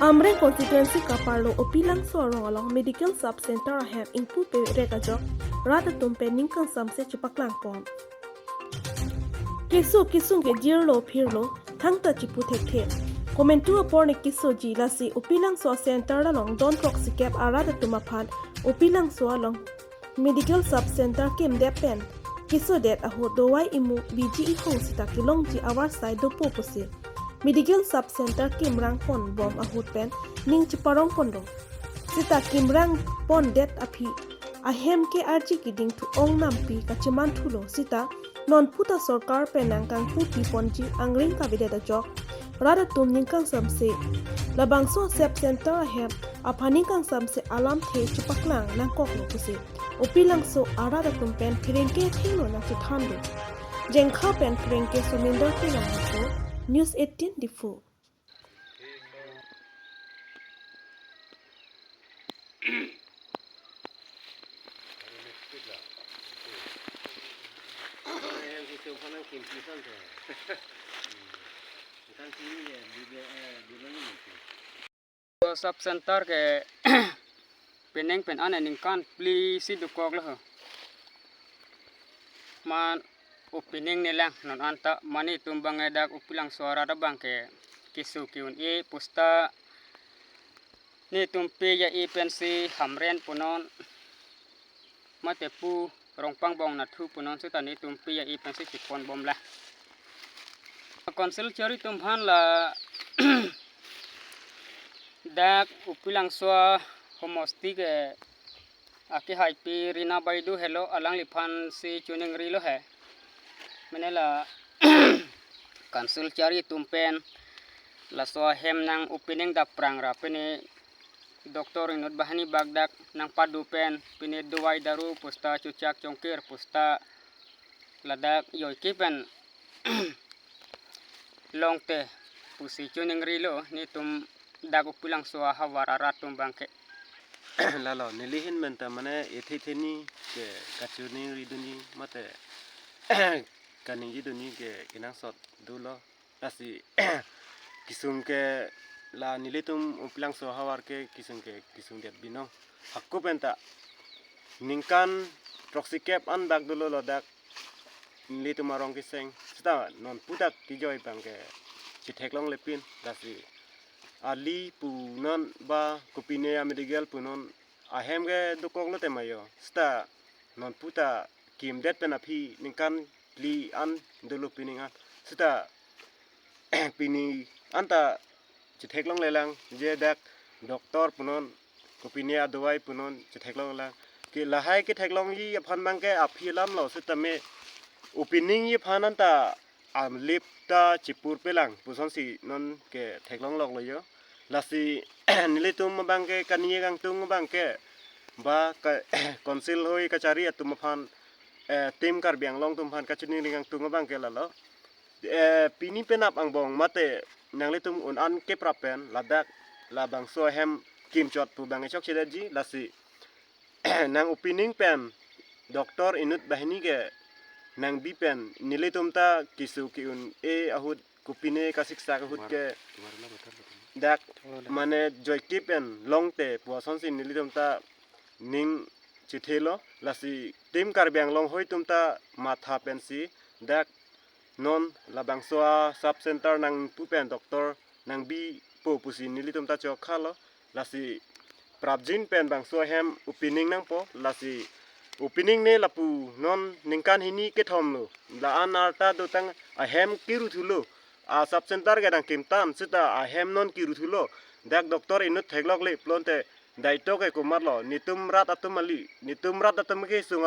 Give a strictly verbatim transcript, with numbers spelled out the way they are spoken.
Amreng constituency kaparlo Opilangso arong along medical sub center ahem ingpu perek ajok rat atum pen ning kangsamse chepaklang pon. Keso kesung ke jirlo phirlo, thangta chipu thekthe. Komantu apor ne kesoji, lasi Opilangso center along don throksi kep arat atum aphan Opilangso along medical sub center kimdet pen kesodet ahut dawai imu biji ihong sita kelongji avarsai dopo pusi medical sub center kimrang pon bom ahut pen ning cheparong pon do. Sita kimrang pondet aphi ahem ke arji keding thu ong nampi kacheman thulo, sita non puta sorkar pen nang kangpu pi ponji angring kavedet ajok rat atum ning kangsamse. Labangso sub center ahem aphan ning kangsamse alamthe chepaklang nangkoklo pusi Opilangso arat atum pen pherangke athengno nangchethan do. Jengkha pen pherangke Suminder Teron, News eighteen Diphu. Sub center ke pining pen an ningkan phli si dokoklo ho. Man opening nelang non anta mane tum bang edak Opilangso arat abang ke keso ke-un-e pusta netum pe ya e pensi Hamren punon mate pu Rongpangbong nathu punon sita netum pe ya e pensi chepon bomla. Council chari tum aphan la dak Opilangso homosti ke akehaipi Rina Baidu helo, alangliphan si choningrilo he. Mane la council chari tum pen laso ahem nang opening dapprang ra pine Doctor Enut Bahini bak dak nangpado pen pine dawai daru pusta chuchak chongkir pusta ladak joike pen longte pusi choningrilo netum dak Opilangso ahavar arat atum bangke. Lalo, neli ahin pen ta mane ethe theni ke kachoningri dunji mate kaningje dunji ke kenangsot dolo. Lasi kesung ke la nelitum Opilangso ahavar ke kesung ke kesung det binong. Hako pen ta ningkan throksi kep an bak dolo ladak nelitum arong keseng. Sita non pudak kejoi bang ke chetheklongle pin, lasi ali punon ba kopine a medical punon ahem ke dokoklo tema jo. Sita non puta kimdet pen aphi ningkan phli an dolo pining an. Sita pini anta chetheklongle lang je dak doctor punon kopine adawai punon chetheklongle lang. Ke lahai ketheklongji aphan bangke aphi alamlo, sitame opening ji aphan anta amlip ta chepur pelang pusonsi non ketheklongloklo jo. Lasi nelitum bangke kani kangtung bangke ba ka, council hoi kachari atum aphan, eh, Team Karbi Anglong atum aphan kachiningri kangtung bangke lalo. Eh, pini penap angbong mate nanglitum un-an keprap pen ladak labangso ahem kimchot pu bang chokchedetji, lasi nang opening pen Doctor Enut Bahini ke nangbi pen nelitum ta keso ke-un-e ahut kopine kasiksak ahut ke dak mane joike pen longte puasonsi nelitum ta ning chethelo, lasi Team Karbi Anglong hoi atum ta matha pensi dak non labangso a sub center nangpu pen doctor nangbipo pusi nelitum ta chokhalo. Lasi prapjin pen bangso ahem opening nangpo, lasi opening ne lapu non ningkan hini kethom lo. La-an arta dotang ahem kiru thulo. A sub center ke nangkimtan sita ahem non kiru thulo. Dak Doctor Enut theklokle pulote daito ke komatlo, netum rat atum kali, netum rat atum kesung